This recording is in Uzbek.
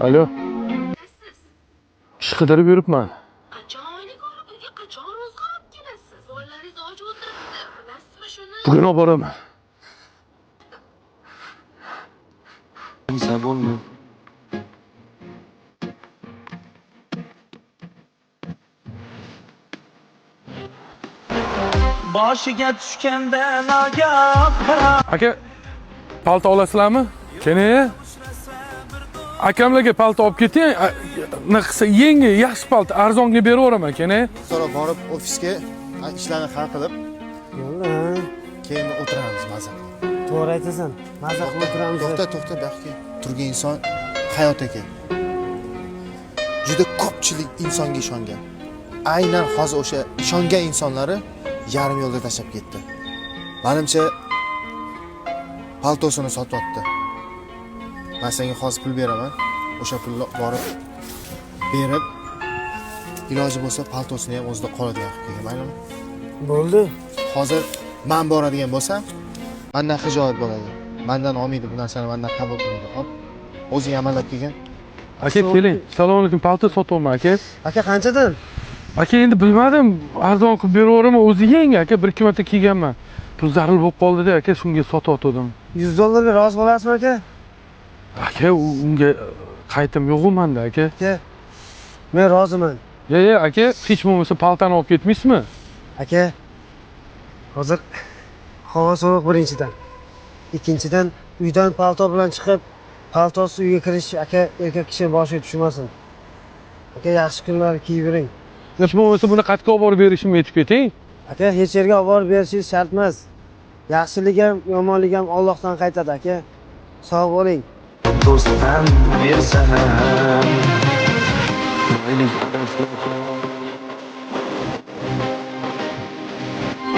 Alo. Ish qidirib yuribman. Qachon oylik olib uyga qachon ro'zg'or olib kelasiz? Bolalaringiz och o'tiribdi. Bilasizmi shuni? Bugun olib boraman. Bo'lma. Boshiga tushganda nogoh Aka, palto olasizlarmi? Keling. Akamlarga palto olib keting. Nima qilsa yangi, yaxshi palto arzonga beraveraman, keling. Sonra borib ofisga ishlarni hal qilib, Yo'lda, ha. keyin o'tiramiz maza qilib. To'g'ri aytasan. Maza qilib o'tiramiz. To'xta, to'xta, bu yoqqa turgan inson Hayot aka. Juda ko'pchilik insonga ishongan. Aynan hozir o'sha ishongan insonlari yarim yo'lda tashlab ketdi. Manimcha paltosini sotyapti. Men senga hozir pul beraman. O'sha pulni borib berib iloji bo'lsa paltosini ham o'zida qoladigan qilib kelgin, maylimi? Bo'ldi. Hozir man boradigan bo'lsam, mandan xijolat bo'ladi. Mandan olmaydi bu narsani, mandan qabul qilmaydi. Hop. O'zing amallab kelgin. Aka, keling. Assalomu alaykum. Palto sotyapman, aka. Aka qanchadan? Aka, endi bilmadim, arzon qilib beraveraman, o'zi yangi aka, bir ikki marta kiyganman. Pul zarur bo'lib qoldi-da, aka, shunga sotayotgandim. 100 dollarga rozi bo'lasizmi aka? Aka, unga qaytim yo'q menda, aka. Aka. Men roziman. Ye, ye, aka, hech bo'lmasa paltani olib ketmaysizmi? Aka. Hozir havo sovuq birinchidan. Ikkinchidan uydan palto bilan chiqib, paltosiz uyga kirish aka erkak kishi boshiga tushmasin. Aka yaxshi kunlar kiyib yuring. Hech bo'lmasa buni qayerga olib borib berishimga yetib keting. Aka hech yerga olib borib berishingiz shart emas. Yaxshilik ham, yomonlik ham Allohdan qaytadi aka. Sog' bo'ling. Do'stdan bersa ham.